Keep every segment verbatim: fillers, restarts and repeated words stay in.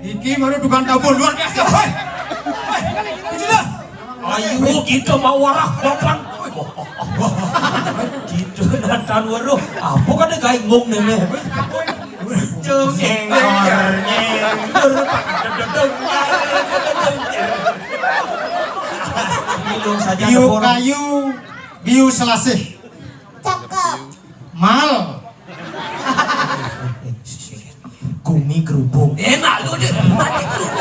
Iki baru tukang dapur luar biasa. Hei. Hei, kucila. Ayo kita mau warah papan. Kita datang waduh. Apa kada gawe ngong nene? Nyengor, nyengor, padededeng. Minum saja. Biu kayu, biu selasih. Cakep. Mal. Gumi gerubung. Enak lu deh. Mati gerubung.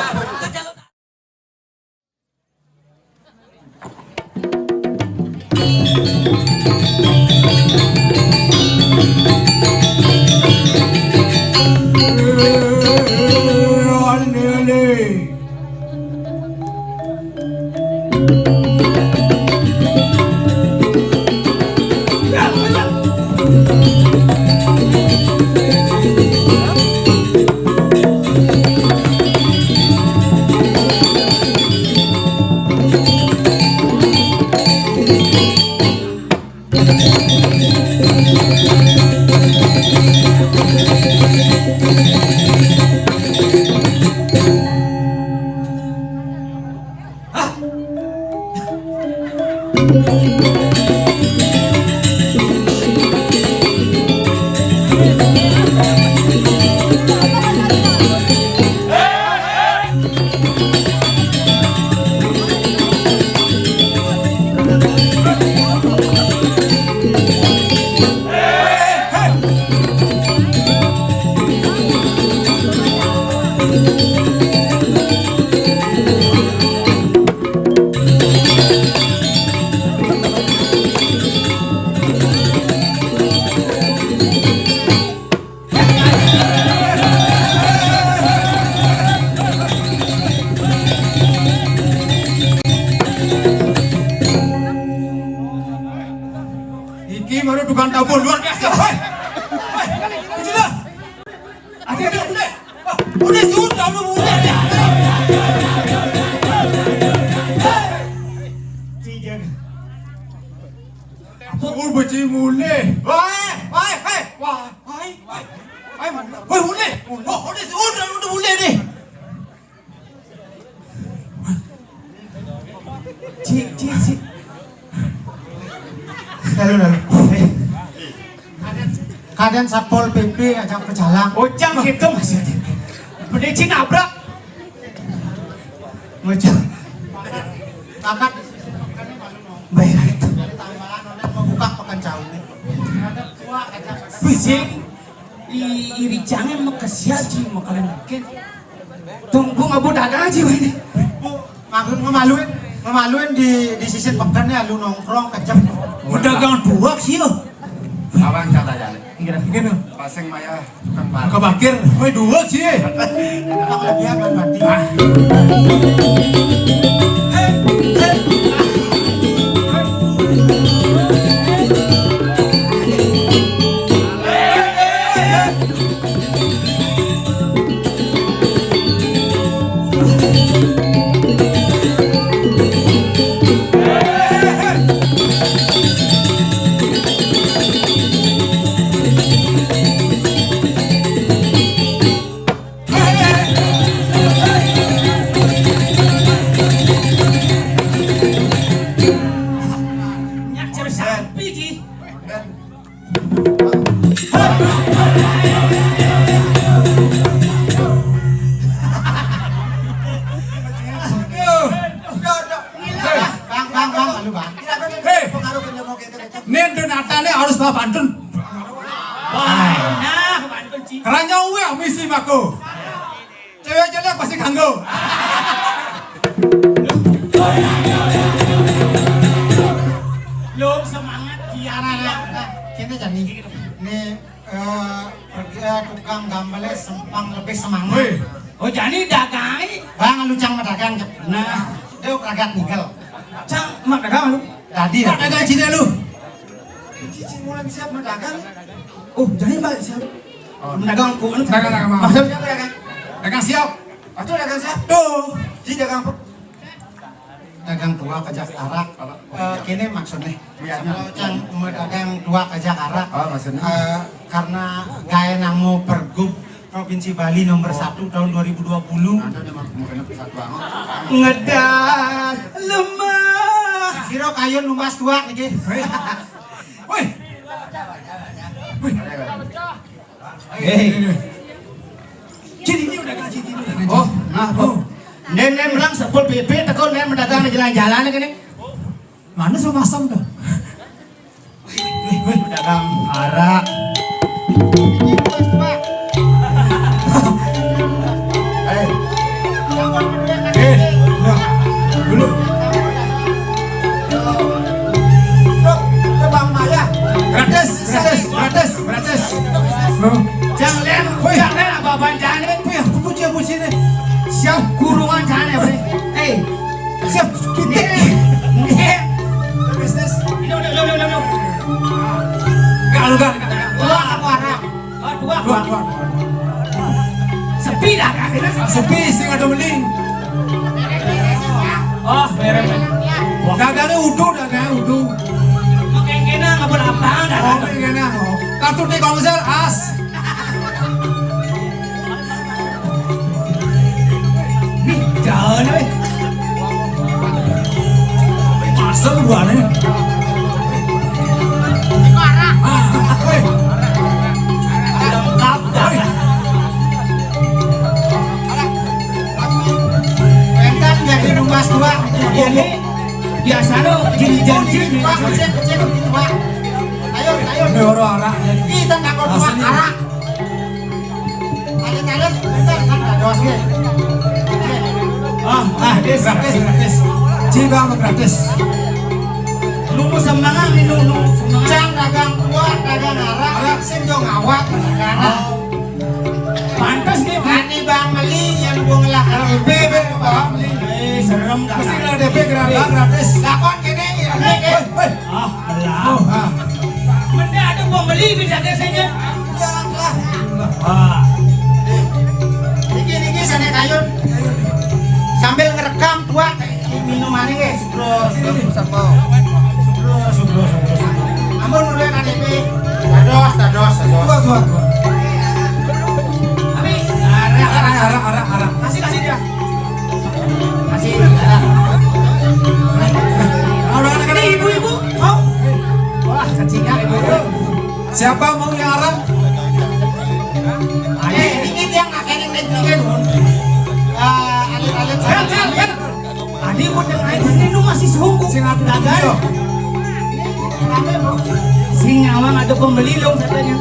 Iki baru tukang dapur luar biasa. Hei. Hei, kucila. Ada, ada, ada. Udah sudah lu mulai deh. Tiga. Aku beci mulai. Wah, wah, wah, wah, wah, wah, mulai. Oh, udah, udah mulai deh. Cik, cik, cik. Lalu, lalu. Eh. Kadang Satpol P P ajak pecalang. Ojang gitu maksudnya. Mending nabrak. Ojang. Pakat. Bayar itu. Tambahan oleh membuka pekan jauh. Bisa. I, iri jangan makasiat ji, makalen mungkin. Tunggu abu dagang aja ini. Bu, maklum ngemaluin, ngemaluin di, di sisi pekan ya, lu nongkrong kejam. Pedagang dua sih lo. Abang kata aja. Kira gini. Pasang maya tukang parkir. Ke bakir, woi dua sih. Pak lebihan man mati. Ah. Nyak jam sampai ki. Bang, bang, bang, lalu, Bang. Hei. Pengaruh ke nyemok itu, kecap. Nen Donata ne harus bawa pantun. Wah, nah, pantun, Ci. Kerana uwe misi mako. Cewek jelek pasti kanggo. Lo semangat, Ci. Nah, nah, nah, kene jani. Nih, eh, pergi, eh, tukang gambelnya sempang lebih semangat. Wih. Oh, jani dagang. Bang, lu cang mah dagang, Cep. Nah. Dia kagak nigel. Cang, mak dagang lu? Tadi. Mak dagang sini lu. Cici mulai siap mah dagang. Oh, jani balik siap. Oh. Dagang, ku, anu. Dagang, dagang, Bang. Maksud? Siap dagang. Dagang siap. Atau dagang siap? Tuh. Di dagang apa? Dagang dua kejak arak. Apa? Eh, kene maksudnya. Iya. Kalau cang mau dagang dua kejak arak. Oh, maksudnya? Eh, Karena gaé namo Pergub Provinsi Bali nomor satu tahun dua ribu dua puluh. Ngedan lemah. Sira kayun lumas tuak niki. Wih. Wih. Hei. Jadi ini udah ngaji, ini udah ngaji. Oh, nah, oh. Nen, nen, bilang sepul bebek, teko nen mendagang di jalan-jalan ini. Mana sama asam tuh? Wih, wih, pedagang arak. Eh, eh, nah, dulu. Tuh, tuh, Bang Maya. Gratis, gratis, gratis, gratis. Jangan lihat, wih, jangan lihat apa-apaan, jangan lihat. Wih, aku puji, puji nih. Siap kurungan sana, Bre. Eh, siap, kita. Bisnis. Ini udah, udah, udah, udah. Enggak, lu enggak, enggak, enggak. Dua, aku harap. Oh, dua, dua, dua. Sepi dah, kan? Ah, sepi, sing ada mending. Oh, beres. Dagangnya udah, dagangnya udah. Oke, kena, nggak boleh apa, dah. Oh, kena. Oh. Kartu Telkomsel, as. Nih, jangan, eh. Pasal buahnya. Ah, weh. Lengkap, dah. Weh. Entar jadi rumah tua. Iya, nih. Biasa lo jadi janji. Pak, cek, cek, gitu, Pak. Ayo, ayo. Ini orang arak. Kita takut, Pak, arak. Alit-alit, bentar, kan dados, nggih. Ah, ah, gratis, gratis. Jiwa gratis. Lu mau semangat nih, lu, lu. Cang dagang kuah, dagang arak, sing do ngawak, dagang arak. Pantes nih, Bang. Ani Bang Meli yang gua ngelah K T P, Bang, Bang Meli. Eh, serem dah. Mesti ngelah K T P gratis. Lakon kene, ya, nggih. Weh, weh. Ah, alah. Oh, ah. Mending ada pembeli bisa desanya. Janganlah. Ah. Niki, niki sana kayun. Sambil ngerekam buat minumannya, nggih. Sugro, sugro, sugro, sugro, sugro. Ampun, udah K T P. Dados, dados, dados. Dua, dua, dua. Tapi, arah, arah, arah, arah, arah. Kasih, kasih dia. Kasih, arah. Ini ibu-ibu, mau? Wah, kecilnya ibu-ibu. Siapa mau yang arah? Eh, ini yang pakai yang naik tiga, Bun. Ah, alit-alit. Lihat, lihat, lihat. Tadi mau dengerin ini lu masih sungguh. Sing atuh dagang. Rame, Bro. Sing nyawang ada pembeli dong katanya.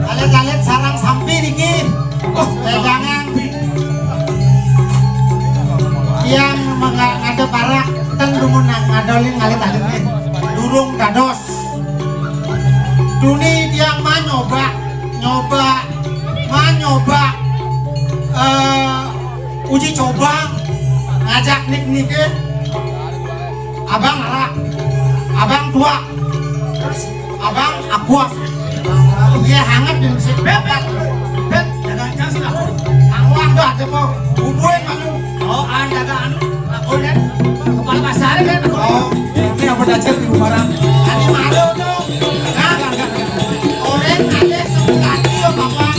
Alit-alit sarang sampi niki. Oh, dagangan. Yang menga-, ngadep arak, ten dumun nang ngadolin ngalit-alit nih. Durung dados. Duni tiang mah nyoba, nyoba, mah nyoba, eh, uji coba ngajak nik-nikin. Abang arak, abang tua, terus abang aqua. Iya, hangat dan si bebek. Bet, dagang cang sih aku. Aku ada tuh, bubuin malu. Oh, ada, ada, anu, aku ya. Kepala pasar kan? Oh. Ini apa aja di rumah orang? Ini malu tuh. Nah, orang ada sebelah dia, Bapak.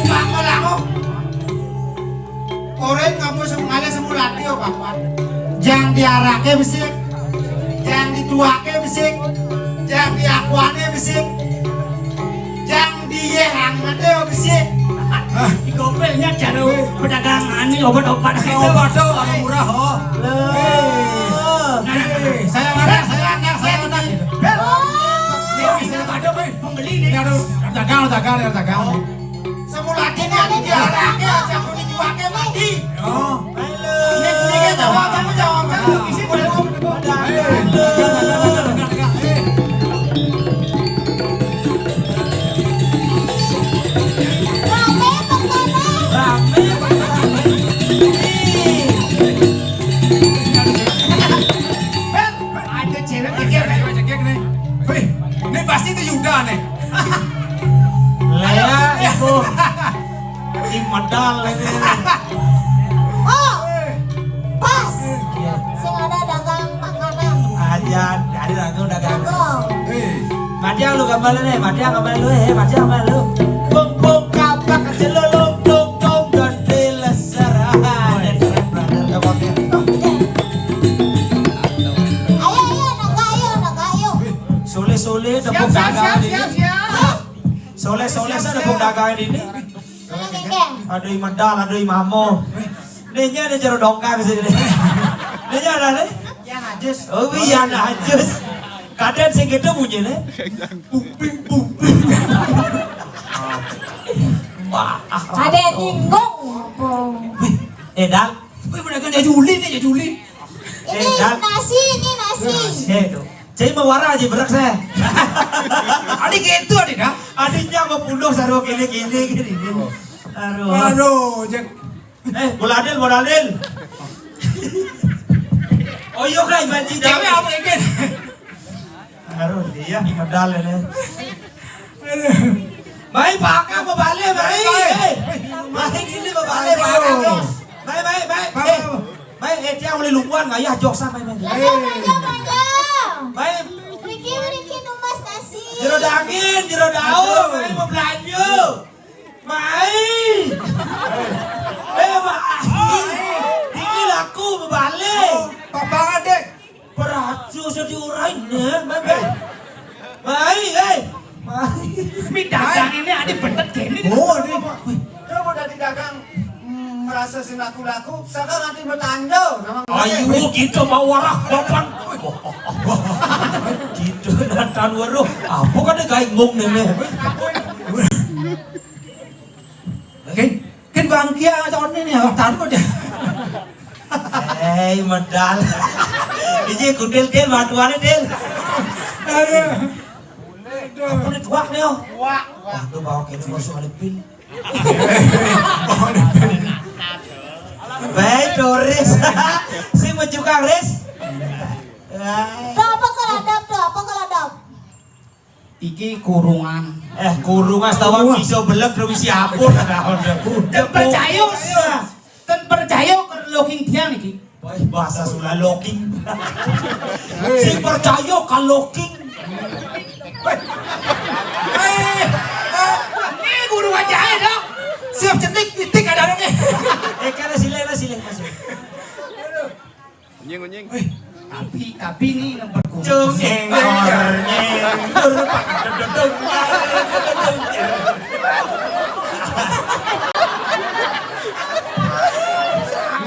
Bapak laku. Orang ngapa sem-, ngalih semulati, oh, Bapak. Jang diarake besik. Jang dituake besik. Jang diakuane besik. Jang diye hangete, oh, besik. Hah? Di gombelnya cara pedagang ani obat-obat. Pakai obat tuh, anu murah, oh. Loh. Hei. Hei, saya anak, saya anak, saya anak. Bel. Ini bisa ada, Bel. Pembeli nih. Ini ada dagang, dagang, ada dagang. Semula kini aku diarahke, aku dicuake mati. Yo. Ini, ini kan jawab, kamu jawab, kamu isi baru. Rame pertama. Rame pertama. Ada cewek cekek, cewek cekek nih. Wih, ini pasti itu Yuda nih. Lah ya, itu. Di medal ini. Oh, pas. Iya. Sing ada dagang makanan. Aja, Aku dagang. Hei. Matiang lu gambar lu nih, matiang gambar lu, eh, matiang gambar lu. Bung bung kapak celulung tung tung don di lesar. Ayo, ayo, nak ayo, nak ayo. Soleh-soleh tepuk tangan ini. Soleh-soleh saya tepuk tangan ini. Aduh, i medal, aduh, i mamo. Dia nya ada jero dongkang sini. Dia nya ada nih. Yang ajus. Oh iya, ada ajus. Kadang sing gitu bunyi nih. Buping, buping. Wah. Ada nyinggung apa? Wih, eh, Dal. Wih, bener kan ya Juli nih, ya Juli. Ini nasi, ini nasi. Eh, tuh. Jadi mau warah aja berak saya. Ada gitu, ada dah. Adanya mau puluh sarwa kene kene kene. Aduh. Aduh, Jack. Eh, bola adil, bola adil. Oh iya, kan, banci cewek apa ini? Aduh, iya, medal ini. Aduh. Mai, pakai apa balik, mai? Eh, mai, ini mau balik, pakai. Mai, mai, mai. Eh, mai, eh, dia boleh lungguan, mai, ya, joksa, mai, mai. Panjang, panjang, panjang. Mai. Riki, Riki, numbas nasi. Jero daging, jero daun, mai, mau belanja. Mai. Eh, mai. Ini laku mau balik. Papa adek. Peracu sediurai nih, mai, mai. Mai, eh. Mai. Mi dagang ini ada bener gini. Oh, ini. Wih, dia mau dari dagang, mm, merasa sing laku-laku, sekarang nanti bertanda nama. Ayo, kita mau warah bapan. Kita datang waruh. Apa kan ada gainggung nih, nih? Kan, kan bangkia cone nih, taruh deh. Hei, medal. Ini kudel, Del, bantuannya, Del. Aduh. Apa nih tuak nih, oh? Tuak. Wah, tuh bawa kene masuk ada pil. Baik, Doris. Si mencukang, Ris. Tuh, apa kalau dap, tuh? Apa kalau dap? Iki kurungan. Eh, kurungan setawa bisa belek terus isi apa? Udah percaya. Ten percaya ke looking dia niki. Wah, bahasa Sunda looking. Si percaya ke looking. Eh, eh, ini guru aja ya, dong. Siap cenik, titik ada dong. Eh, karena silih, silih masuk. Unying, unying. Wih, tapi, tapi nih yang berguna. Cung, nyeng, nyeng, nyeng, nyeng, nyeng.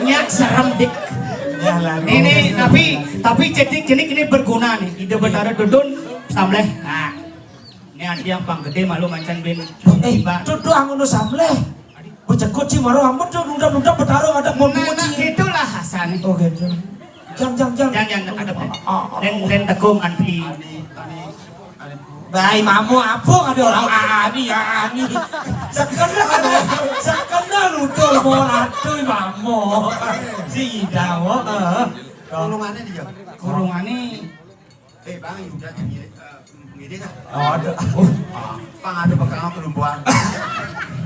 Nyak serem, Dik. Ya lah, ini, tapi, tapi cedik-cedik ini berguna nih. Ide Betara Dudun, samleh. Nah. Ini ada yang pang gede malu mancan bin. Eh, Mbak. Tuh, tuh, angunu samleh. Becekut sih, maro amat tuh, nunda-nunda Betara ada mau. Nah, nah, gitulah Hasan. Oh, gitu. Jang, jang, jang. Jang, jang, ada apa? Oh, oh, oh. Den, den tekung anti. Baik, mamu apa ada orang ani, ani. Sekena, sekena lutul mau ratu, mamu. Si Ida, oh, eh. Kurungannya dia. Kurungannya. Eh, Bang, Yuda ngirit, eh, ngirit ah. Oh, ada. Pang ada bakal kelumpuan.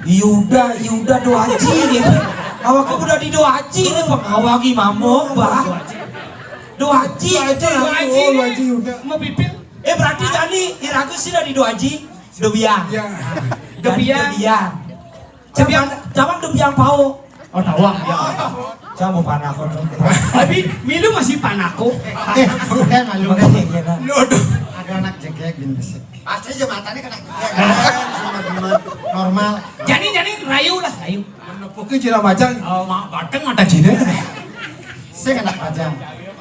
Yuda, Yuda Doaji gitu. Awak aku udah di Doaji nih, pengawagi mamuk, Bah. Doaji itu. Doaji, oh, Doaji Yuda. Mau pipit. Eh, berarti Jani, iraku sih dari Doaji. Dobiang. Ya. Dobiang. Dobiang. Zaman, zaman tuh biang pau. Oh, tawang. Ya. Jamu panako. Tapi milu masih panako. Eh, udah malu. Loh, aduh. Ada anak jegeg bin besik. Pasti aja matanya kena jegeg. Normal. Jadi, jadi rayu lah, rayu. Oke, jira macan. Oh, mak bateng ada jine. Sing anak macan.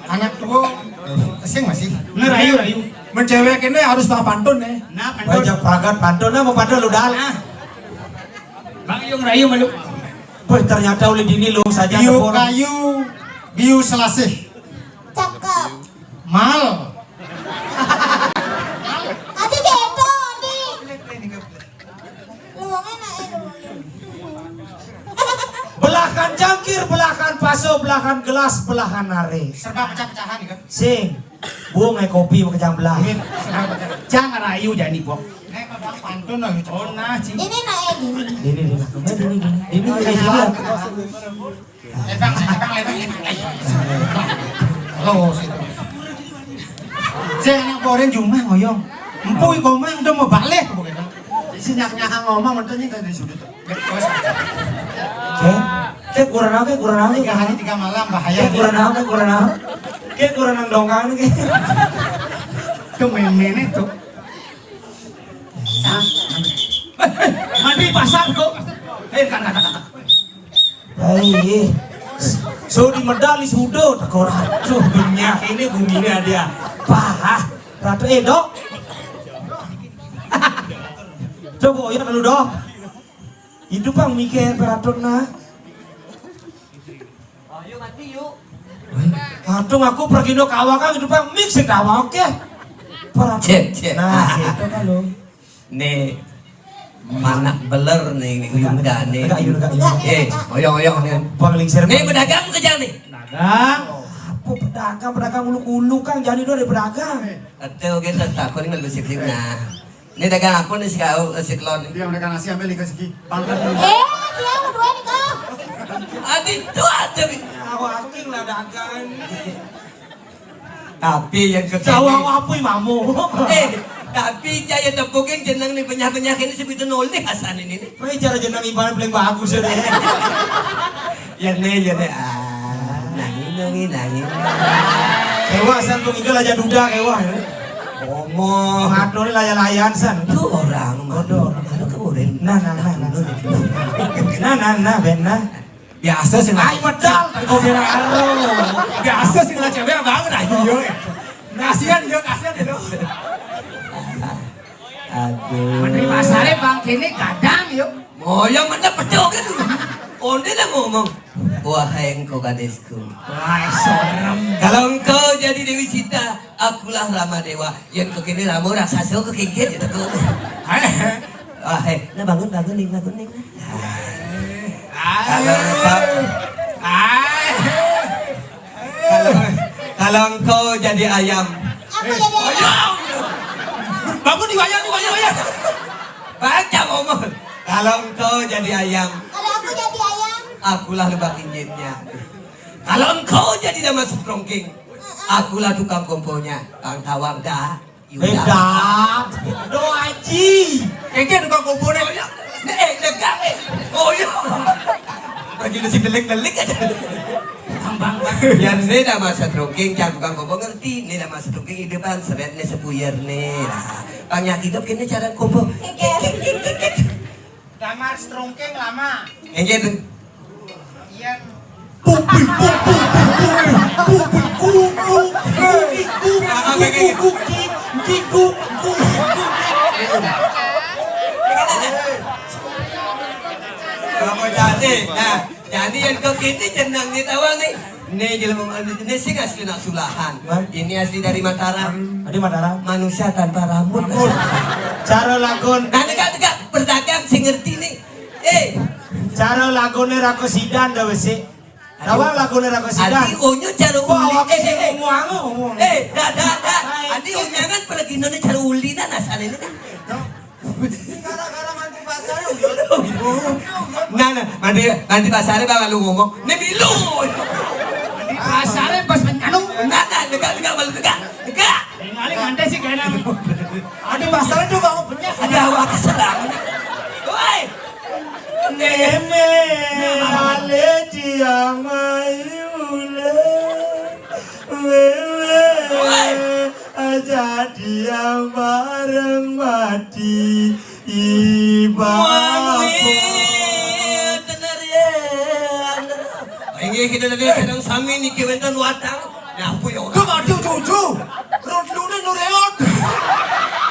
Anak tua, sing masih. Nah, rayu, rayu. Mencewek ini harus tahu pantun nih. Nah, pantun. Wajah pragat pantun, nah, mau pantun lu dal. Nah. Bang Yung rayu malu. Boy, ternyata oleh dini lu saja. Biu kayu, biu selasih. Cakep. Mal. Ada kepo nih. Luangnya naik dulu. Belahan cangkir, belahan paso, belahan gelas, belahan are. Serba pecah-pecahan nih kan. Sing. Buang air kopi pakai jamblah. Jangan rayu jadi bok. Pantun lah gitu. Oh, nah, Cing. Ini nak Edi. Ini, ini. Eh, ini, ini. Ini, ini, ini. Eh, Bang, Bang, Bang, Bang. Halo, situ. Cek anak boren jumah ngoyong. Empu iku mang udah mau balik pokoknya. Isi nyak-nyak ngomong, udah nih dari sudut. Oke. Oke, kurang apa, kurang apa? Tiga hari, tiga malam, bahaya. Oke, kurang apa, kurang apa? Oke, kurang nang dongkang, oke. Itu main-main itu. Mandi pasar kok. Eh, kan, kan, kan, kan. Baik. So di medal di sudo, tekor aduh, dunia ini bumi ini ada apa? Ratu Edo. Coba ya kalau doh. Hidup bang mikir peraturan nah. Aduh, aku pergi no kawakan hidup bang mix sing kawa, oke. Peraturan. Cek, cek. Nah, itu kalau. Nih, manak beler nih, ini udah nih. Tegak, ayo, tegak, ayo. Eh, oyong-oyong nih. Bang Lingsir. Nih, pedagang kerja nih. Dagang. Apa pedagang, pedagang ulu-ulu kan jadi dua dari pedagang. Betul gitu, tak kau ini nggak sih nah. Ini dagang apa nih si kau, si Klon? Dia udah nasi ambil ikan segi. Pangkat. Eh, dia berdua nih kau. Adi tuh ada nih. Aku aking lah dagang. Tapi yang ke Sawah apa mamu? Eh, tapi caya tepukin jeneng nih penyah-penyah ini sebegitu nol nih asan ini nih. Ini cara jeneng ibarat paling bagus ya deh. Ya nih, ya nih. Ah, nah ini nih, nah ini. Kewa san pun itu aja duda kewa. Ngomong. Ngatur layan-layan san. Itu orang bodoh. Aduh, kemudian. Nah, nah, nah, nah. Nah, nah, nah, ben nah. Biasa sih. Ai medal, kau bilang aro. Biasa sih lah cewek banget aja yo. Kasihan yo, kasihan yo. Aduh. Menteri pasare bang kene gadang yo. Moyo mana betul kan? Onde lah ngomong. Wahai engkau gadisku. Wah, serem. Kalau engkau jadi Dewi Sita, akulah Rama Dewa. Yang kekini Rama raksasa kekikir gitu tuh. Wahai, nah bangun, bangun nih, bangun nih. Kalau engkau, kalau, kalau engkau jadi ayam. Aku jadi ayam. Bangun di wayang, di wayang, wayang. Baca ngomong. Kalau engkau jadi ayam. Kalau aku jadi ayam. Akulah lebah injitnya. Kalau engkau jadi nama setrongking. Akulah tukang komponya. Bang Tawang dah. Beda. Doaji. Kayaknya tukang komponen. Oh iya. Nah, eh, lega, eh. Oh iya. Lagi mesti delik-delik aja. Bang, bang, bang. Ya, ini nama setrongking, jangan tukang kompo ngerti. Ini nama setrongking hidupan, seret ini sepuyer nih. Nah, banyak hidup ini cara kompo. Damar strongking lama. Enggak tuh. Iya. Puping, puping, puping, puping, kuku, kuku, kuku, kuku, kuku, kuku. Apa jadi? Nah, jadi yang kau kini jenang ni tawa ni. Ni jelema ni sing asli nak Sulahan. Hah? Ini asli dari Mataram. Dari Mataram. Manusia tanpa rambut. Rambut. Cara lagun. Nah, tegak, tegak. Berdagang sing ngerti ni. Eh. Cara lagune Rako Sidan dah wis. Tawang lagune Rako Sidan. Adi onyo cara uli. Wah, oke, eh, eh, eh. Ngomong, ngomong. Eh, dah, dah, dah. Hai. Adi onyangan pergi none cara uli nah nasane ni kan. Gara-gara manti pasar, uyut. Nah, nah, nanti, nanti pasarnya bakal lu ngomong, "Ini milu." Nanti pasarnya pas men-, anu. Nah, nah, dekat, dekat, baru dekat. Dekat. Tinggalin nanti sih kayaknya. Ada pasarnya tuh mau punya. Ada awak keserang. Woi. Neme, ale dia mayule. Wewe, aja dia bareng mati. Ibapo. Wah, tenar ya. Inggih kita tadi sedang sami niki wonten watang. Ya ampun ya Allah. Kok ada cucu? Rot lune nureot.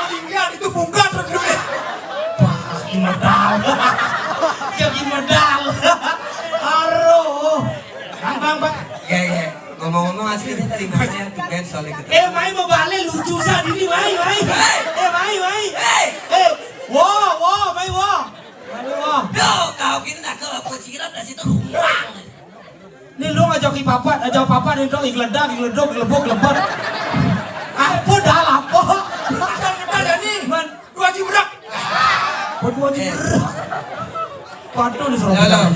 Inggih itu bukan rot lune. Wah, lagi medal. Lagi medal. Aduh. Bang, bang, bang. Ya, ya. Ngomong-ngomong aslinya dari mana ya? Tumben soalnya ketemu. Eh, mai mau balik lucu saat ini, mai, mai. Eh, mai, mai. Eh, wo, wo, mai, wo. Mai, wo. Duh, kau kira nak ke apa sirap dari situ ruang. Ini lu ngajak i papat, ngajak papat ini dong, igledak, igledok, iglebok, iglebot. Apa dah, apa? Bukan kita dah ni. Man. Dua jibrak. Buat dua jibrak. Pantun suruh. Kalau,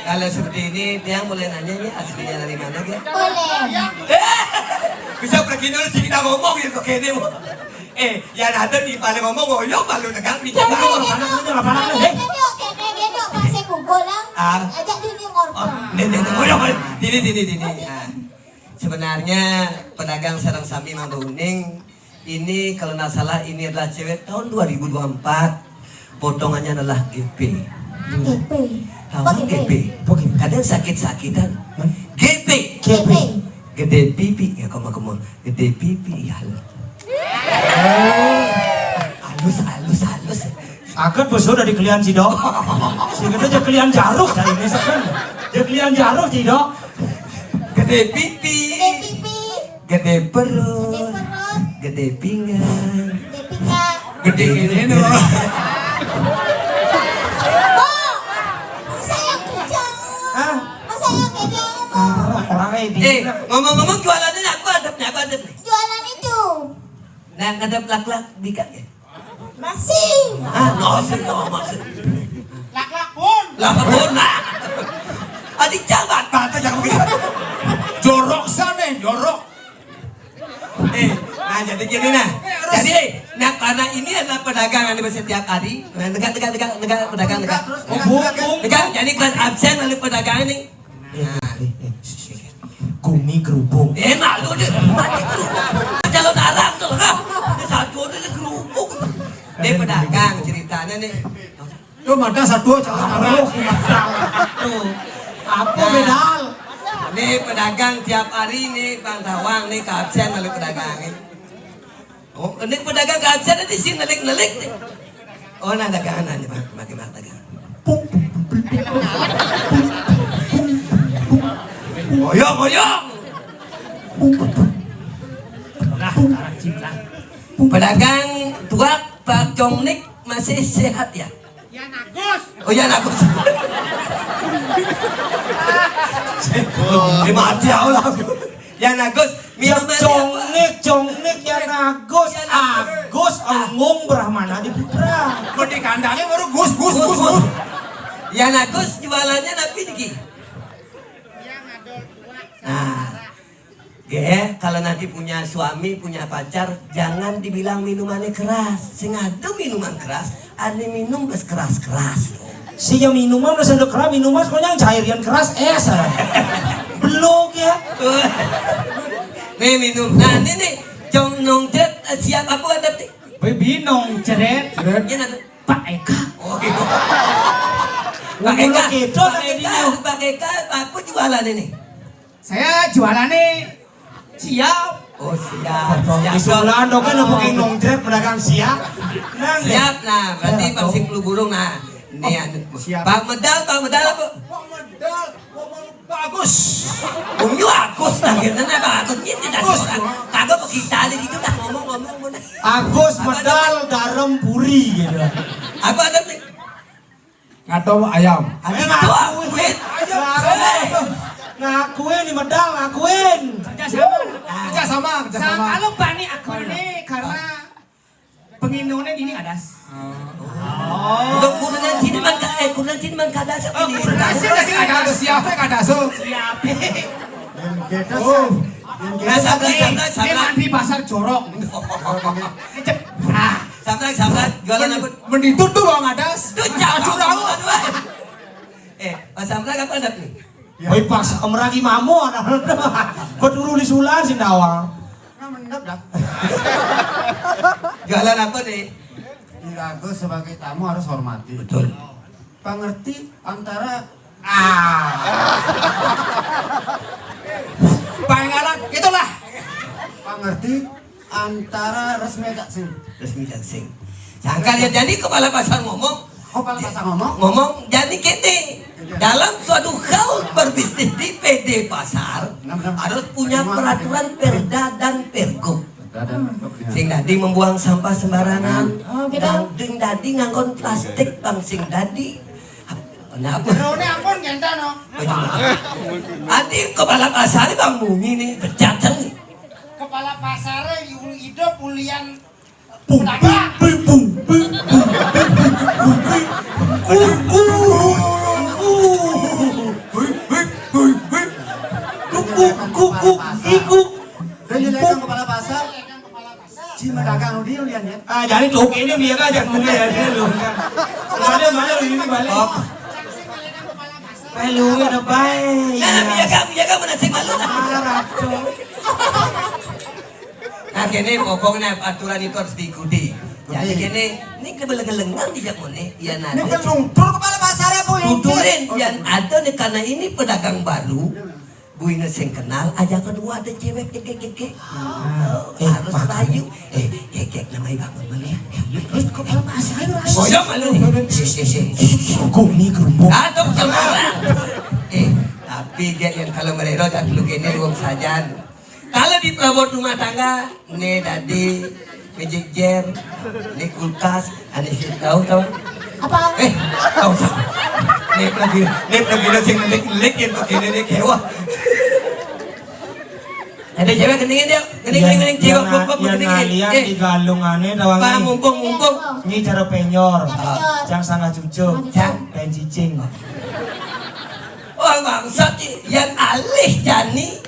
kalau seperti ini, dia boleh nanya ni aslinya dari mana, ya? Boleh. Eh, Bisa pergi dulu sih kita ngomong gitu kene. Eh, ya ada di paling ngomong ngoyong paling tegak di kita. Jangan, jangan, jangan, jangan, jangan, eh. Ini oke, ini oke, masih kumpul lah. Ah. Ajak dulu ngorok. Oh, ini, ini, ini, ngoyong, ngoyong. Ini, ini, ini, ini. Ah. Sebenarnya pedagang sareng sami Mang Uning ini kalau nggak salah ini adalah cewek tahun dua ribu dua puluh empat. Potongannya adalah G P. G P. Tahu Apa G P? G P? Apa G P? Kadang sakit-sakitan. Hah? G P. G P. Gede pipi ya kamu kamu. Gede pipi ya. Halus halus halus. Saged bos dari kelian cidok. Sing itu aja kelian jaruk dari ini sekarang. Dia kelian jaruk cidok. Gede pipi. Gede pipi. Gede perut. Gede perut. Gede pinggang. Gede pinggang. Gede gini no. Kok? Masa yang kerja? Hah? Masa yang kerja? Ah, orang ini. Eh, ngomong-ngomong jualannya aku ada, apa ada? Jualan itu. Nah, ada plak-plak di kaki. Masih. Ah, no, sih, no, masih. Lak-lak pun. Lak pun, nah. Adik jangan, tante jangan begitu. Jorok sana, jorok. Eh, nah jadi gini nah. Jadi, nah karena ini adalah pedagang yang setiap hari. Nah, tegak, tegak, tegak, tegak, pedagang, tegak. Terus, terus, terus. Tegak, jadi kan absen lalu pedagang ini. Nah, eh, eh, shh, shh, shh. Gumi kerubung. Eh, malu deh. Mati kerubung. Calon arang tuh, ha? Ini satu aja kerubung. Ini pedagang ceritanya nih. Tuh, mata satu calon arang. Tuh. Apa Nah. bedal? Ini pedagang tiap hari nih, Bang Tawang nih, ke absen lalu pedagang nih. Oh, ini pedagang kaca ada di sini nelik-nelik nih. Oh, nah dagangan aja, Bang. Makin banyak dagangan. Pung, pung, pung, pung, pung, pung, pung, pung. Oyong, oyong. Pung, pung, pung. Lah, Pung. Pedagang tuak, Pak Jongnik masih sehat ya? Yan Agus. Oh, Yan Agus. Dia mati ya Allah. Yan Agus. Minum aja, Pak. Jongnik, Jongnik, Yan Agus. Yan Agus. Agus, Engung, Brahmana di Putra. Mau dikandangnya baru Gus, Gus, Gus, Gus. Yan Agus jualannya napi niki? Nah, Ge, kalau nanti punya suami, punya pacar, jangan dibilang minumannya keras. Sing ada minuman keras, ada minum bes keras-keras. Sing ya minuman bes ada keras, minuman kok yang cair yang keras, es, ah. Belok ya. Nih minum. Nah, ini nih, Jong Nong Jet, eh, siap apa ada nih? Baby Nong Jet. Ini nanti. Pak Eka. Oh, iya. Pak Eka, Pak Eka, Pak Eka, apa jualan ini? Saya jualannya siap. Oh, siap. Siap. Isulan, oke, lo booking nongkrek, pedagang siap. Nah, siap, nah, berarti siap, pasti dong. Flu burung, nah. Ini anu. Siap. Pak Medal, Pak Medal apa? Pak Medal, ngomong bagus. Ngomong bagus, nah, gitu, nah, bagus. Ini tidak Bagus, suara. Pak. Kagak begitu aja gitu, dah, ngomong, ngomong, ngomong. Agus Apa Medal, Darem Puri, gitu. Apa ada nih? Ngadol ayam. Aduh, Eh, itu ngakuin. Wit. Ayo, Ngakuin. Ngakuin nih medal, ngakuin. Kerja sama. Kerja sama, kerja Sama sama. Kalau bani aku ini karena penginunnya ini ada. Udah kudunan sini man ka, eh, kudunan sini man kada sa Oh, ini. Kudunan sini man kada. Ada siapa kada so? Siapa? Yang kita Oh. Yang kita Nah, sablay, Ini, sablay, ini sablay. Mandi pasar jorok. Ini cep-, ah. Sablay, sablay. Jualan apa? Menditut tuh bang ada. Tuh, jangan Aduh, tahu. Aduh, eh. Eh, Pak Samra kapan datang? Ya. Woi, pas meragi mamo anak. Kau turun di sulan sih nawang. Nah, mendap dah. Jualan apa nih? Irago sebagai tamu harus hormati. Betul. Pengerti antara ah. Pangalan itulah. Pengerti antara resmi tak sih. Resmi tak sih. Sangkal ya jadi kepala pasar ngomong. Kepala pasar ngomong. Ngomong jadi gini. Dalam suatu hal berbisnis di P D pasar harus punya peraturan perda dan pergub. Sing dadi membuang sampah sembarangan. Oh, gitu. Dang, ding dadi ngangkon plastik bang sing dadi. Kenapa? Rone ampun genta no. Adi kepala pasar bang bumi nih pecat kan. Kepala pasar hidup ulian Pung, pung, pung, pung, pung, pung, pung, pung, pung. Kuku, kuku, iku. Ah, jadi tuh ini dia kan jangan punya ya dia lu. Mana mana lu ini balik. Oh. Malu ya bae. Nah, iya kan, iya kan mana sing malu lah. Marah, Cok. Nah, kene pokoknya aturan itu harus diikuti. Jadi kene ini kebelengelengan di Japone, ya nanti. Ini kan lungtur kepala pasar ya, Bu. Tuturin, yang ada nih, karena ini pedagang baru. Buina sing kenal aja kedua ada cewek keke keke. Harus rayu. Eh, keke namanya bangun mana ya? Terus kepala pasar. Boyong malu nih. Si si si. Hukum nih kerupuk. Atau sama. Eh, tapi dia yang kalau merero dan lu kene ruang sajan. Kalau di perabot rumah tangga, ne dadi, ngejejjer, ne kulkas, ane si tahu tahu. Apa? Eh, tahu tahu. Ne lagi, ne lagi sing nelik-nelik yang pakai ne kewa. Ada cewek ketingin dia, kening kening kening cewek kok kok kening kening. Eh, di galungane tawangi. Pak mumpung mumpung. Ini cara penyor. Yang sangat cucuk. Yang dan cicing. Oh, bangsat, yang alih jani.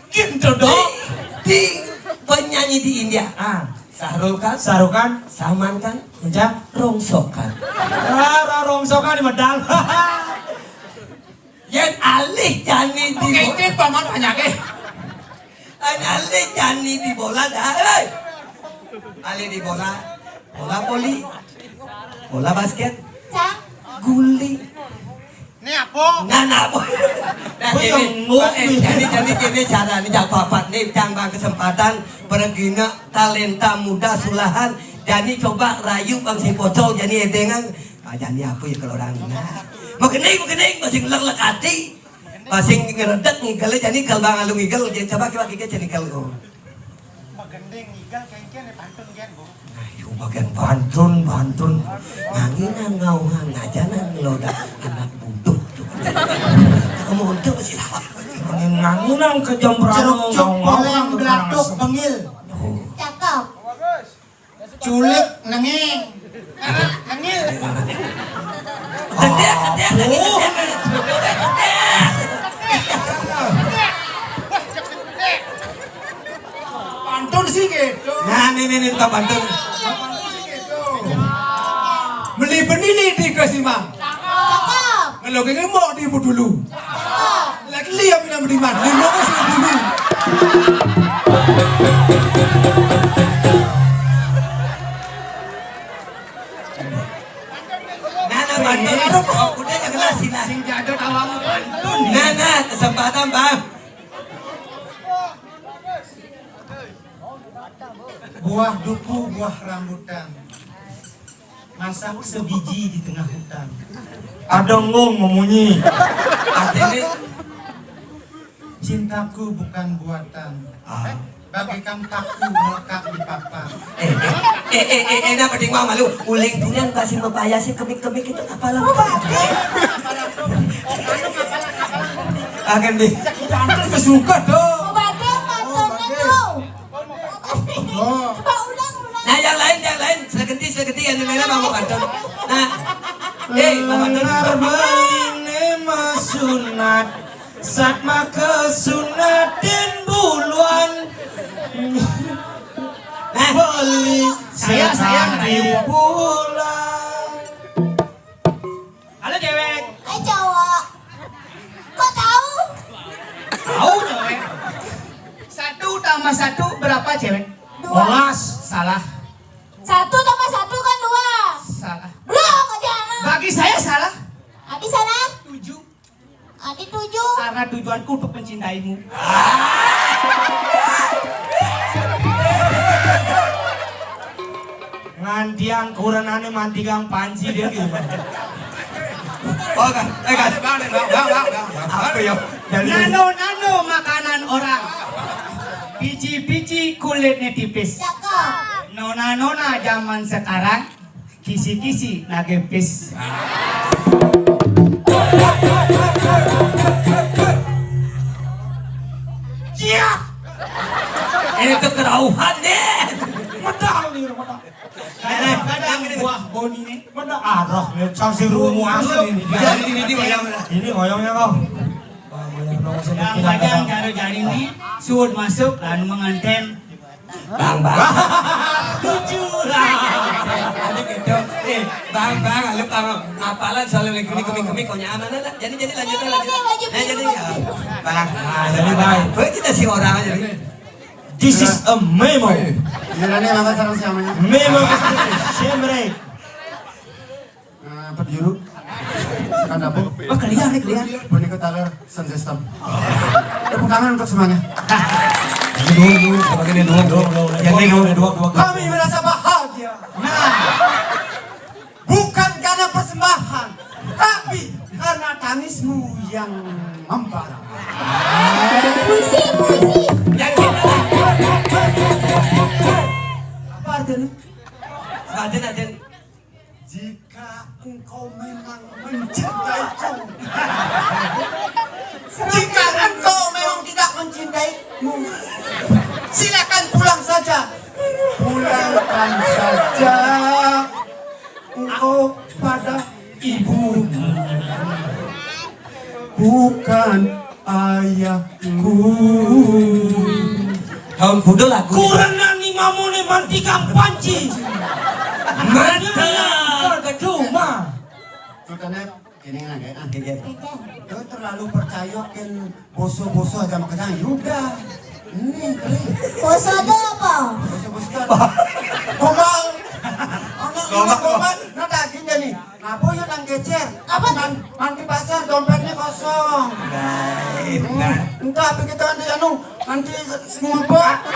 Gitu dong. Di, di penyanyi di India. Ah, Sahrul Khan, Sahrul Khan, Salman Khan, Encang, Rongsokan. Ah, Rongsokan di medal. Yang alih jani di bola. Oke, itu paman banyak eh. Yang alih jani di bola dah. Hei. Alih di bola. Bola voli. Bola basket. Cang. Guli. Ini apa? Nah, nah, apa? Nah, ini, eh, jadi, jadi gini cara ni, jak papat ni, cang bang kesempatan, pergina talenta muda sulahan, jadi coba rayu bang si pocong, jadi edengan, ah, jadi apa ya kalau orang nah, makening, makening, masih ngelek-lek hati, masih ngeredek ngigel, jadi kalau bang alu ngigel, jadi coba kita kita jadi kalau. Magending ngigel kengken ya pantun gen, Bu. Ayo bagian pantun, pantun. Nganginan ngauhan ngajanan ngelodak anak buduk. Kamu untuk sih lah. Nganginan ke jembrano. Ceruk cuk poleng belatuk bengil. Cakep. Culik nenging. Nengil. Pantun sih gitu. Nah, ini ini tukang pantun. Pantun sih gitu. Beli beni nih di Kesimang. Cakep. Kalau kayak mau di dulu. Cakep. Lagi lihat pindah beriman, lima belas dulu. Nah, nah, bantu. Aduh, kok udah jelas sih, nah. Sing jadot awakmu pantun. Nah, nah, kesempatan, Bang. Buah duku, buah rambutan. Masak sebiji di tengah hutan. Ada ngong memunyi. Artinya, cintaku bukan buatan. Ah. Bagaikan paku melekat di papan. Eh, eh, eh, eh, eh, eh, napa ding malu? Uling durian pasti mepaya sih kemik-kemik itu kepala. Akan di. Jangan kesuka dong. Obatnya macamnya tuh. Oh. Coba ulang, ulang. Nah, yang lain, yang lain, segenti, segenti, yang lain mau pantun. Nah, eh, mau pantun. Benar beline masunat, sat make sunatin buluan. Nah, beli saya, saya, sekali ayo. Pulang. Halo, cewek. Hai, cowok. Kok tahu? Tahu, cewek. Satu tambah satu berapa, cewek? Dua. Bolas. Salah. Satu tambah satu kan dua. Salah. Blok aja, anak. Bagi saya salah. Habis sana. Tujuh. Adi tujuh. Karena tujuanku untuk mencintaimu. Ngantiang kurenane mantigang panci dia gitu. Oh, kan, eh, kan. Apa ya? Nano-nano makanan orang. Biji-biji kulitnya tipis. Cakep. Nona-nona zaman sekarang kisi-kisi nagepis. Cia. Eh, kekerauhan deh. Medal nih, medal. Kadang-kadang buah boni nih. Mana arah nih, sang si rumu asli nih. Jadi ini, ini wayang. Ini wayangnya kau. Yang bajang cara jari nih, suud masuk lalu menganten. Bang, bang. Lucu lah. Ada gitu. Eh, bang, bang, lu kalau apalan soal lagi kemi kemi konyol mana lah. Jadi jadi lanjut lanjut. Nah, jadi ya. Bang, nah, jadi baik. Baik kita si orang aja. This is a memo. Iya, ini maka sarang siamanya. Memo kecil, Shemre. Eh, Pak Juru, sekan dapur. Oh, keluar nih, keluar. Boneka Taler, sound system. Tepuk tangan untuk semuanya. Ini dua, dua, sama gini, dua, dua, dua. Yang ini dua, dua, dua. Kami merasa bahagia. Nah, bukan karena persembahan, tapi karena tangismu yang membara. Puisi, puisi. Yang ini. Apa artinya? Ada, ada. Jika engkau memang mencintaiku, jika engkau memang tidak mencintaimu, silakan pulang saja. Pulangkan saja engkau pada ibumu. Bukan ayahku. Tahun kuda lagu. Kurang nani mamone mantikang panci. Mata keduma. Sultannya ini nggak enak. Iya. Lu terlalu percaya kan boso-boso aja makanya Yuda. Ini kali. Boso ada apa? Boso-boso kan. Gombal. Anak gombal. Gombal. Nah, daging jadi. Apa yang nang gecer? Apa? Man, mandi pasar, dompetnya kosong. Nah, nah. Entah apa kita nanti anu, nanti semua apa?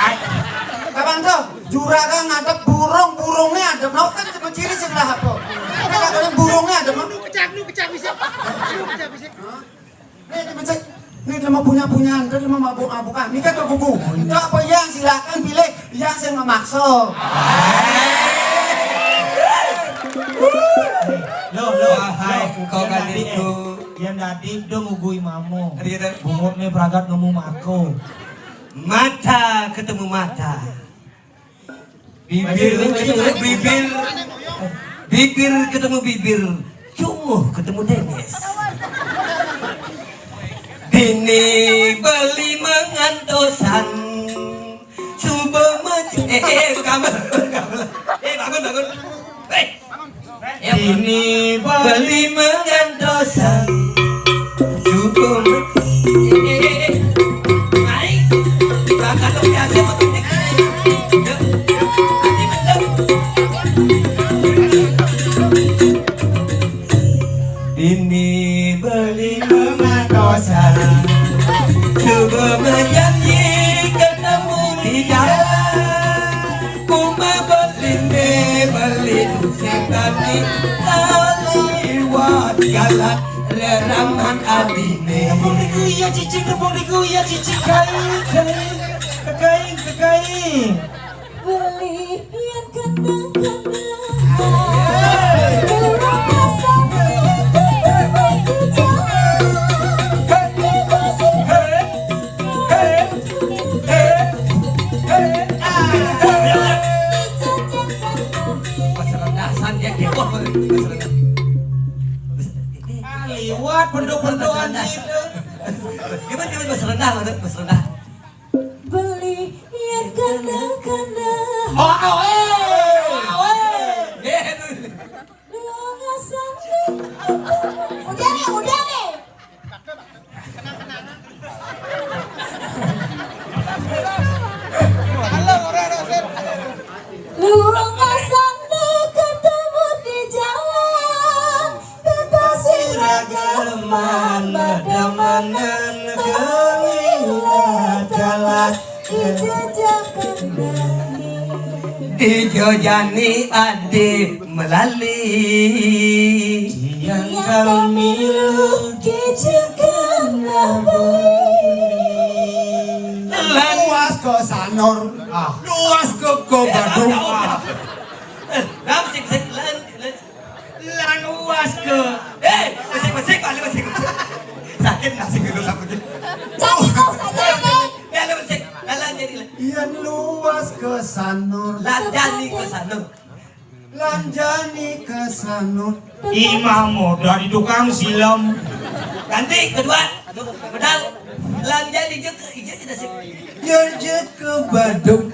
Kapan tuh? Juragan ngadep burung, burungnya adep. Lo kan cuma ciri sebelah apa? Kita kalau burungnya adep. Nu kecak, nu kecak bisa. Nu kecak bisa. Ini dia mencek. Ini dia mau punya-punya, dia mau mabuk-mabukan. Ini kan buku. Itu apa yang silakan pilih yang saya memaksa. Lo, lo, wahai lo, engkau yang gadis tadi, eh, yang tadi do ngugui mamo. Iya, dah. Bungut nih pragat nemu mako. Mata ketemu mata. Bibir ketemu bibir. Bibir ketemu bibir. Cunguh ketemu denges. Bini beli mengantosan. Subuh maju. Eh, eh, eh, kamu, kamu. Eh, bangun, bangun. Eh, ini beli mengantosan. Cukup. Naik. Bakal biasa. Ini beli mengantosan. Cukup menjanji ketemu di jalan. Kuma beli me beli setan ni liwat galat reraman abine. Tepung diku iya cicing, tepung diku iya cicing. Kai, kai, kai, kai. Beli yang kena-kena. Kurang asam itu berbaik jalan. Hey, hey, hey, hey, hey. Bahasa rendah, san, ya, ya, wah, bahasa rendah. Ah, liwat bentuk-bentukan itu. Gimana, gimana bahasa rendah, bahasa rendah? Beli yang kena-kena. Oh, awe, awe. Ya, itu. Lu nggak sanggup. Udah nih, udah nih. Lurung asam ketemu di jalan, tetapi ragaman bedamanan kami lah jalas. Ijo jakan dani. Ijo jani adi melali. Yang kami lu kijakan nabi. Lan luas ke sanur. Ah. Luas ke kobadung. Ah. Lam sik sik lan, lan. Lan luas ke. Eh, sik sik balik sik. Sakit nasi gitu sakit. Cari kau saja, Nek. Ya lu sik. Lan jadi lan. Iya luas ke sanur. Lan jani ke sanur. Lanjani ke sanur. Imam muda di tukang silam. Ganti kedua. Pedal. Lanjani jek, ijek kita sih. Ya jek ke Badung.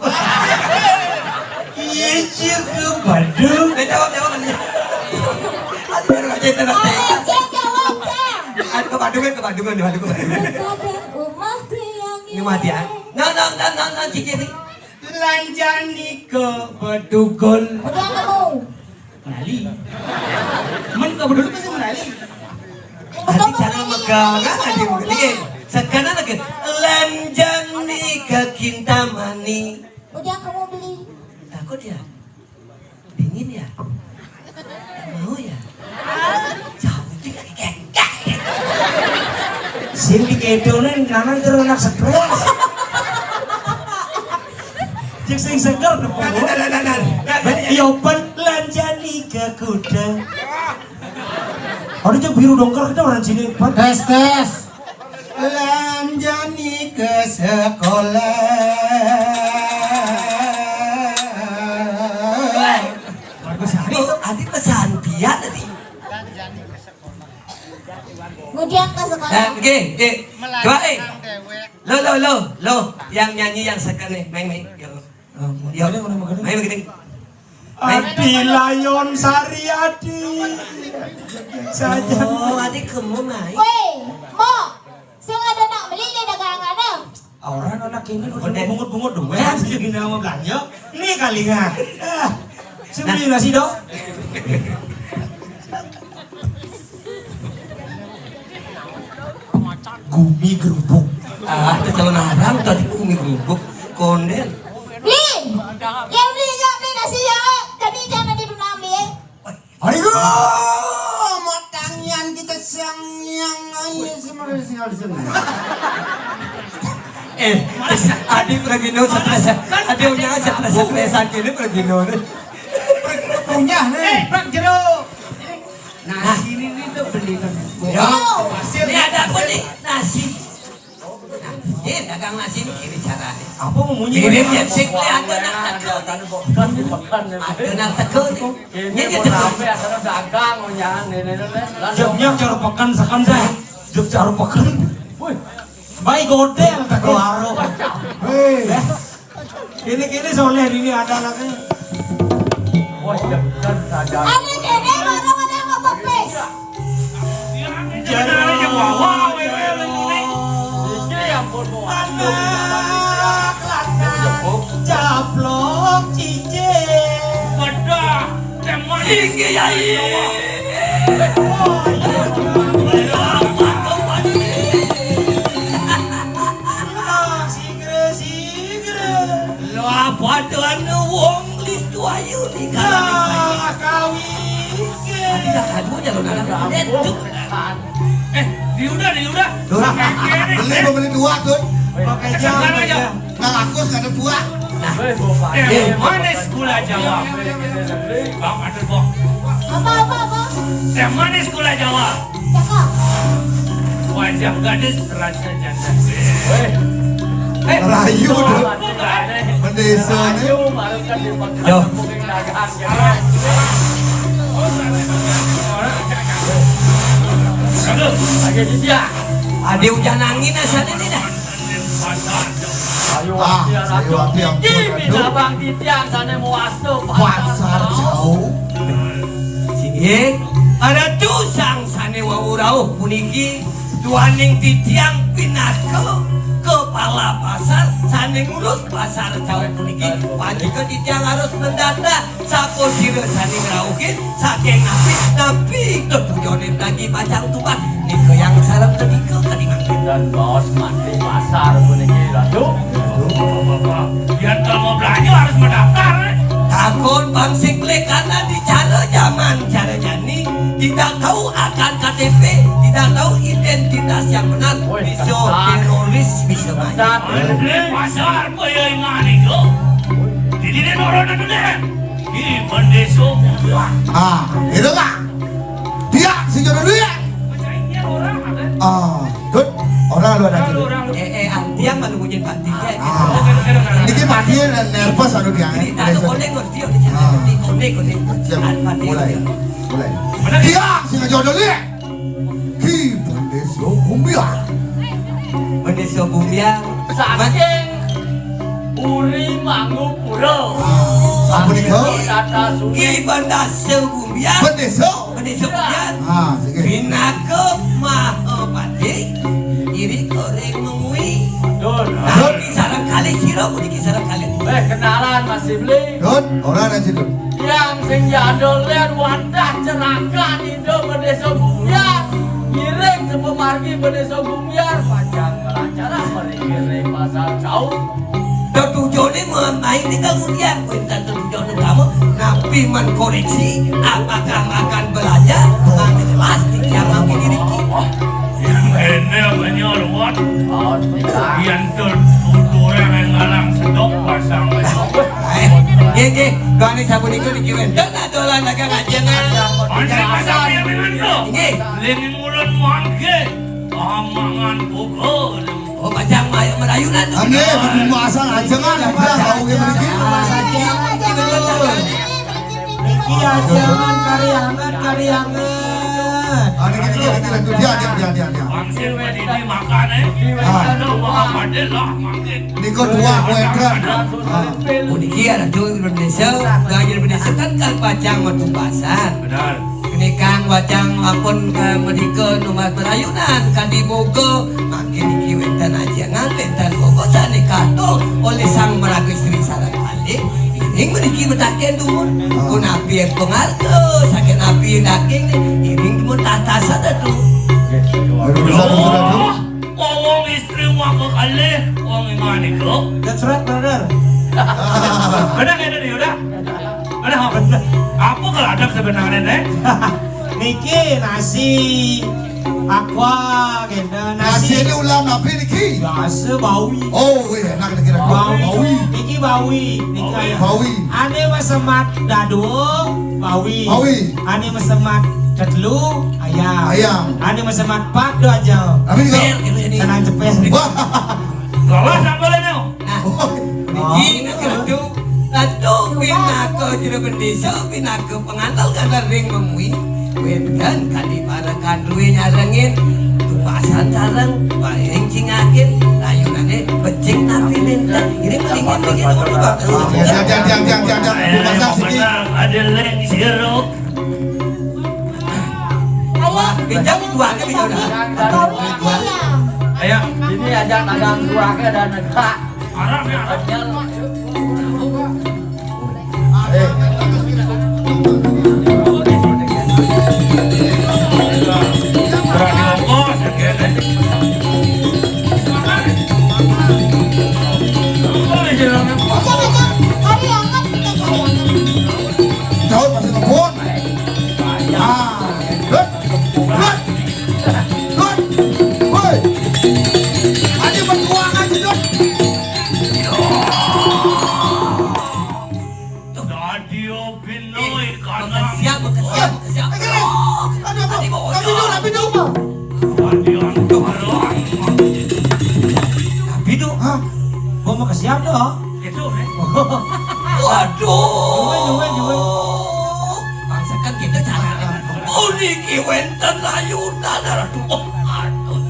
Ya jek ke Badung. Eh, jawab, jawab. Aduh, baru aja kita nanti. Ayo, Cek, jawab, Cek. Aduh, ke Badung, ke Badung, ke Badung. Kadang umah tiang ini. Ini mati ya. No, no, no, no, no, Cik Yeni. Lanjani ke Bedugul. Udah kamu. Melali. Men ke Bedugul pasti Melali. Ati cara megang, ati megang. Sekarang lagi. Lanjani ke Kintamani. Udah kamu beli. Takut ya? Dingin ya? Mau ya? Jauh itu lagi gengkak. Sing dikedonin, nanang terus anak stres. Cek sing seger deh, Nah, nah, nah, nah, nah, nah. Yo, Pan, lanjani ke kuda. Aduh, cek biru dongker kita orang sini, Pan. Tes, tes. Lanjani ke sekolah. Bagus hari. Oh, adi pesan dia tadi. Kemudian ke sekolah. Nah, oke, oke. Coba, eh. Lo, lo, lo, lo. Yang nyanyi yang second nih, main, main. Yo. Oh, Yo. Mana, mana, mana? Main begini. Adi Layon Sariadi. Saja. Oh, adik kamu main. Weh, Mo, sing ada nak beli di dagangan, eh? Orang anak ini udah bungut-bungut dong. Weh, sih gini sama belanja. Ini kali nggak? Ah, sih beli nasi dong. Gumi gerubuk. Ah, itu calon arang tadi gumi gerubuk. Konden. Lin, ya beli ya beli nasi ya. Tadi jangan di rumah beli. Aduh, matangian kita siang yang ayo semua siang. Eh, adik lagi no stres. Adik punya stres, stresan gini lagi no. Punya nih. Eh, Pak Jero. Nah, ini nih tuh beli kan. Ya. Hasil. Ini ada apa nih? Nasi. Nah, eh, dagang nasi ini gini caranya. Apa mau munyi? Mirip ya, sing kelihatan nak teko. Ada nak teko nih. Ini dia teko. Rame, asalnya dagang, oh, nyan, ini, ini, ini. Jawabnya cara pekan, sekan dah. Jawab cara pekan. Wih. Baik godel, teko aro. Hei. Kini-kini soleh ini ada anaknya. Wah, iya, bener, ada. Ada kene, mana, mana yang mau pepes? Jero, jero. Iki ya ampun, mau anak lanang jablok cici. Wadah, temon. Iki ya, iya. Oh, iya. Sigre, sigre. Lo apa tuh anu wong litu ayu di kalangan. Lah, kawin. Tidak kadunya lo nana. Eh, Diuda, Diuda. Beli, beli dua tuh. Pakai jam. Nggak laku, nggak ada buah. Nah, eh, manis gula Jawa. Bang, ada bang. Apa, apa, apa? Teh manis gula Jawa. Cakep. Wajah gadis rasa janda. Eh, rayu tuh. Bendesa nih. Yo. Aduh, lagi dia. Ada hujan angin asal ini dah. Ayo, ah, ayo, api, ampun, aduh. Bang titiang sane muastu. Pasar jauh. Sini, ada tusang sane wau rauh puniki, tuaning titiang pinaka kepala pasar sane ngurus pasar jauh puniki. Panjika titiang harus mendata. Sapa sira sane ngrauhin saking napi, napi tetuyone lagi pacang tumbas. Nika yang sareng kenika kadi mangkin. Dan baos mati pasar puniki, Ratu. Bapak-bapak, yen kamu belanja harus mendaftar, eh. Takon bang sing pelik karena di cara zaman, cara jani, tidak tahu akan K T P, tidak tahu identitas yang benar, bisa teroris, bisa banyak. Di pasar, apa ya, ingani, yo? Di sini noronan dulu, eh. Ih, Bendesa. Ah, itu, Pak. Dia, si jodoh dia. Ah, good. Orang lu ada dulu. Eh, eh, antiang malu bunyi batik, eh. Ah. Niki pati nervous anu dia. Ini tak ada konek ngerti, udah. Ah. Konek, konek. Siap. Mulai. Mulai. Dia, si jodoh dia. Ki Bendesa Kumbiar. Bendesa Bendésa Bumbiar. Saking Puri Mangupura. Sapunika? Tata Sungai. Ki Bendésa Bumbiar. Bendésa? Bendésa Bumbiar. Ah, siki. Pinaka Mahapati. Iri koreng mengui. Dun. Dun. Nami sareng kalih sira puniki sareng kalih. Eh, kenalan masih beli. Dun, ora nang situ. Yang sing jadul lihat wadah cerakan Indo Bendésa Bumbiar. Ngiring sepemargi Bendésa Bumbiar. Pacang ngelacara merikir pasar jauh. Tetujoné main di kemudian. Kuintan tetujoné kamu. Napi men koreksi. Apakah makan belanja? Makan kelas. Tiang makin diri. Wah, yang ini banyak ruwet. Yang tuturé ngalang sedok pasang. Eh, nggih, nggih. Doané sapunika niki wénten dolan dagang ajengan. Ajengan sampé dengan to. Nggih. Lingin ulun mangke. Amangan pukul. Oh, pacang maya merayunan to. Nggih, betul asal ajengan ya, Pak. Tahu nggih mriki. Niki ajengan kari anget, kari anget. Ah, niki, niki, niki, niki. Dia, dia, dia, dia, dia. Wangsil wé dini makan, eh. Ah. Aduh, wah, padahal lah, mangke. Nika tuah wédrat. Ah. Puniki Ratu Indonesia, Raja Indonesia kan kan pacang metu pasar. Benar. Nikang wacang ampun, eh, menika numbas perayunan kadi boga mangkin niki wénten ajengan, wénten boga sané katul olih sang maraga istri sareng kalih. Iring mriki metaken dumun. Ah. Punapi pangarga, saking napi daging, iring dumun tatasan atu. Aduh, bisa, bisa, bisa. Wong istri wong kekalih, wong ingani kok. That's right, brother. Benar nggak itu, Yuda? Benar, benar. Apa kalau ada sebenarnya, Nek? Niki nasi aqua, gitu. Nasi. Nasi ini ulam napi niki? Biasa, bawi. Oh, wih, enak niki, Ratu. Bawi. Bawi. Niki bawi. Niki bawi. Ayam. Bawi. Ane mesemat dadua, bawi. Bawi. Ane mesemat tetelu, ayam. Ayam. Ane mesemat pat do aja. Tapi kalau senang cepet. Wah. Galah sambalnya. Nah, oh. Niki, niki, Ratu. Ratu pinaka jero bendesa, pinaka pengantel kata ring memui. Wénten kadi para kadrué nyarengin, tupasan sareng, paring cingakin, layunané becik napi nénten. Ini mendingan bikin ngono, Pak. Jangan, jangan, jangan, jangan, jangan. Tupasan siki. Ada leng jeruk. Wah, pinjam dua ke pinjam dah. Ayo, ini aja dagang dua ke dan negak. Arab ya, Arab. Daun masih ngebut. Ah, hut, hut, hut. Woi. Aja berjuang aja, Dut. Dadi binoi kanang. Siap, siap, siap. Aduh, aduh, aduh, aduh, aduh. Tapi tuh, hah? Gua mau ke siap tuh. Itu, eh. Waduh. Juwe, juwe, juwe. Bangsakan kita caranya. Oh, niki wénten layunan, aduh. Aduh.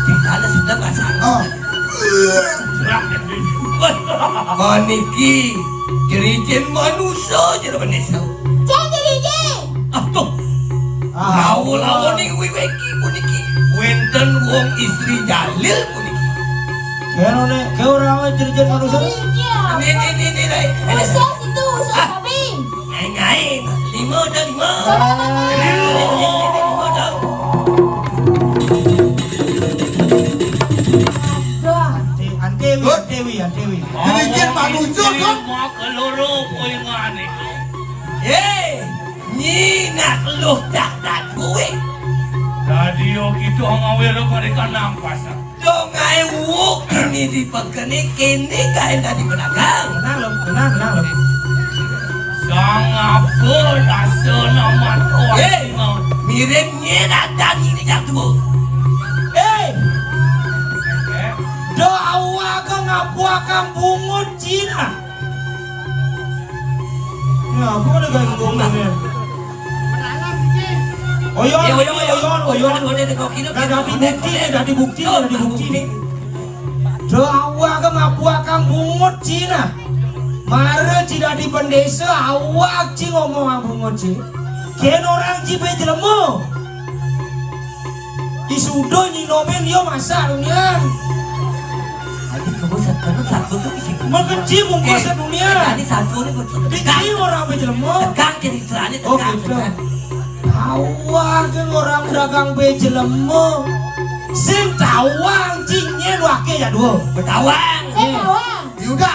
Tingkahnya sudah nggak sanggup. Oh. Maniki, jerijin manusa, jero manusa. Cek jerijin. Aduh. Ah. Lawa-lawa ning wiwiki puniki. Wénten wong istri jalil puniki. Kero nek, ke ora jerijin manusa. Ini, ini, ini, ini. Usus itu, usus sapi. Ngain, ngain. Lima ada lima. Coba makan. Lima ada. Doang. Ante, ante wi, ante wi, ante wi. Demikian manusia, kan? Lima keloro poingane. Eh, nyi nak luh dak dak kuwi. Dadi yo gitu ngawelo mereka nampas. Dong ae wuk ini di pegene kene kae dadi pedagang. Tenang, Lem. Tenang, tenang, Lem. Sang apa rasa nama tuan? Eh, mirip nyerat dan ini yang tua. Eh, do awak ke ngapuakan bungut Cina. Ya, apa ada ganggu bungut ya? Oyon, oyon, oyon, oyon. Dadi bukti né, dadi bukti né, dadi bukti né. Dawah ka mabuakang bungut ci nah. Mara ci dadi pendésa, awak ci ngomongang bungut ci. Kén orang ci bé jelema. Isuda nyinomin ya masak dunian. Adi kamu sakana satu tuh isi. Makeci bungkus eh, sadunia. Tadi satu ini betul. Dikali orang bé jelema. Tegang jadi istilahnya. Oh, tegang, gitu. Tegang. Tawang kan orang dagang bé jelema. Sing tawang cingnya lu ake ya dua. Betawang. Sing tawang. Yuda.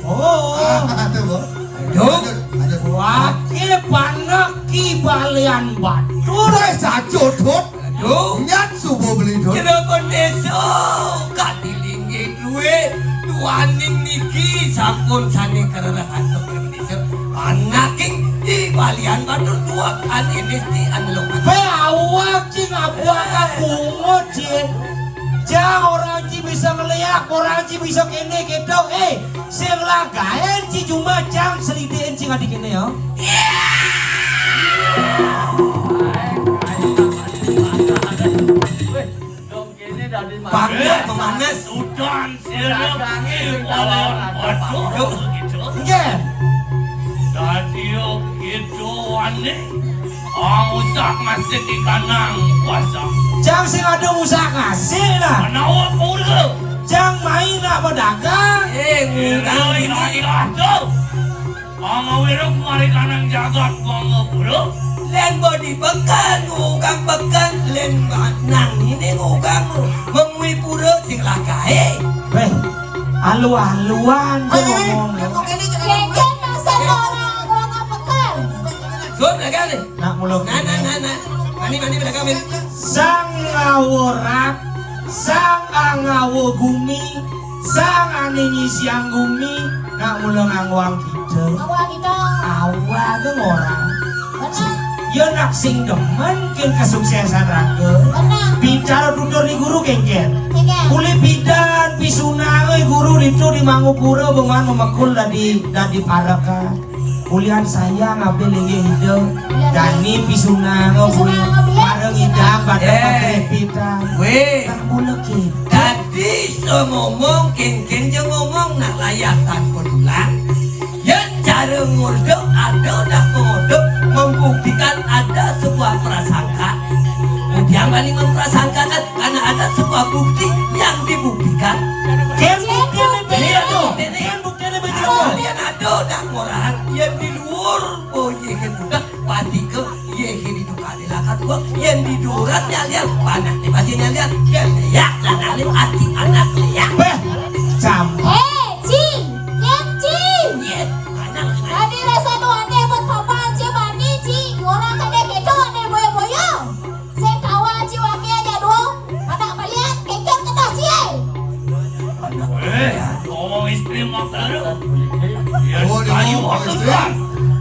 Oh. Ah, tuh, Bu. Aduh. Lanjut, lanjut. Wake panak Ki Balian Batur. Wes, sajo, Dut. Aduh. Nyat subuh beli, Dut. Jero Bendesa, kadilingi duwe, duaning niki sampun sane kerereh antuk Bendesa. Anaking Ki Balian Batur dua kali mesti anelok. Pe awak cing apa bungut cing. Jang orang ci bisa ngeliak, orang ci bisa kene gitu. Eh, sing lagaen ci cuma cang selidikin cing adi kene ya. Pakai pemanas. Udan sirep iwal. Waduh, gitu. Nggih. Dadi gitu aneh. Ah, usak masih di kanang kuasa. Jang sing ada usak ngasih lah. Menawa pura. Jang main nak pedagang. Eh, ngundang ini. Ayah tuh. Angawiruk mari kanang jagat bangga pura. Len bodi pekan, ngugang pekan, len nang ini ngugang mengui pura sing lagae. Weh, alu-aluan tuh ngomong. Keke masa orang ngugang pekan. Sun, lagi nih. Nak mulung. Nah, nah, nah, nah. Mani, mani, pada kawin. Sang ngawa rat, sang angawa gumi, sang ane nyisiang gumi, nak mulung anggwang kita. Anggwang kita. Awal ke ngorang. Benar. Ya nak sing demen ken kesuksesan raga. Benar. Bicara tutur di guru kengken. Kengken. Uli pidan, pisunange guru ditu di Mangupura bengan memekul dadi, dadi paraka. Ulian sayang ape linggih ida. Dani pisunang ape. Pisunang ape, ya? Mareng idang badan eh. Pakai pitan. Weh. Tak boleh kita. Dadi sing ngomong, kengken ja ngomong, nak layah tanpa tulang. Yen cara ngurdo ada nak ngurdo membuktikan ada sebuah prasangka. Udiang bani memprasangkakan karena ada sebuah bukti yang dibuktikan. Ken bukti ne beli ado. Ken bukti ne beli ado. Kalian ada nak ngurang, yen di luar, oh, iya, ken budak, pati ke, iya, ken di tukang di lakat gua, yen di duran nyalian, panak di baju nyalian, ken leak, nak alim ati anak leak. Beh, campur. Eh, Ci, nyet Ci. Nyet, anak. Tadi rasa nu ane buat papan Ci mani Ci, orang kada kedo ane boyo-boyo. Sing kawan Ci wake aja dua, kada melihat kencang ketah Ci. Eh, ngomong istri mah baru. Ya, oh, dia kayu ngomong aku istri. Kan.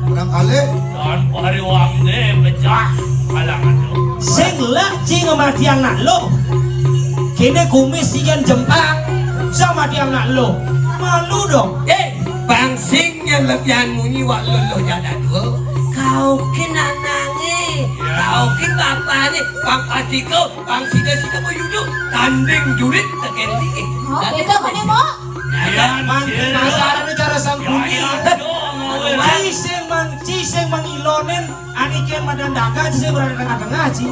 Barangkali. Dan pariwang deh pecah kalangan tu. Sing lah Ci ngematian nak lo. Kene kumis sian jempang, sa matian nak lo. Malu dong. Eh, bang sing yang lebihan munyi wak luluh jada dua. Kau kin anange, kau kin bapane, bang patiko, bang sida-sida bayudu, tanding jurit teken dike. Oh, beda mana, Mo? Ya, man, masalah ni cara sang bumi. Ci sing mang, ci sing mangilonen, ane ken madan dagang, ci sing berada tengah-tengah, ci.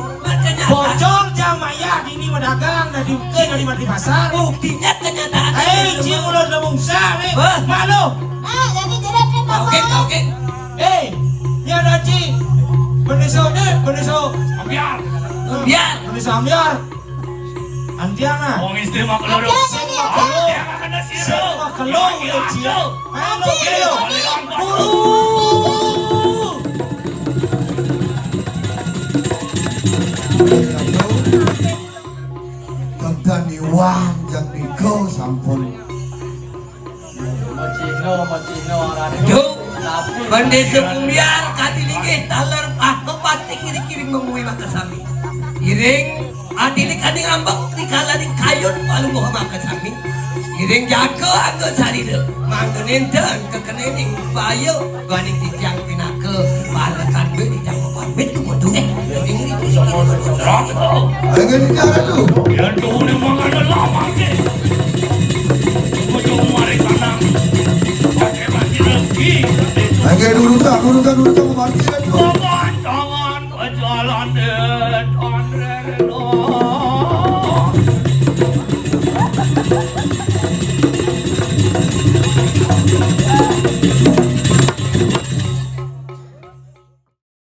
Bocor jam ayah dini madagang, dari ke dari mati pasar. Buktinya kenyataan. Eh, ci mulai lemungsa, nih. Hah? Malu. Ah, jadi tidak terima. Oke, oke. Eh, ya nanti. Beneso, nih, beneso. Ambiar. Ambiar. Beneso ambiar. Antiana. Wong istri mah keloro. Antiana, Antiana. Sing mah keloro, Ci. Ayo, ayo. Buru. Tentang iwang jang diko sampun. Duh, Bendesa Kumbiar, kadi linggih taler, ah, mepati kiri-kiri memui maka sami. Iring, adilik adi ngambek, dikala di kayun, palu moh maka sami. Iring jaga anggo sarira, mangga nenten kekenening baya, baning titiang pinaka, parekan be titiang pamit, tunggu-tunggu. Ayo, ini cara tuh. Ya, tuh, ini mah ada lama, nih. Ujung mari kanan. Pakai lagi, lagi. Ayo, dulu tak, dulu tak, dulu tak, mau mati kan tuh. Jangan, jangan, jalan deh, Andre, no.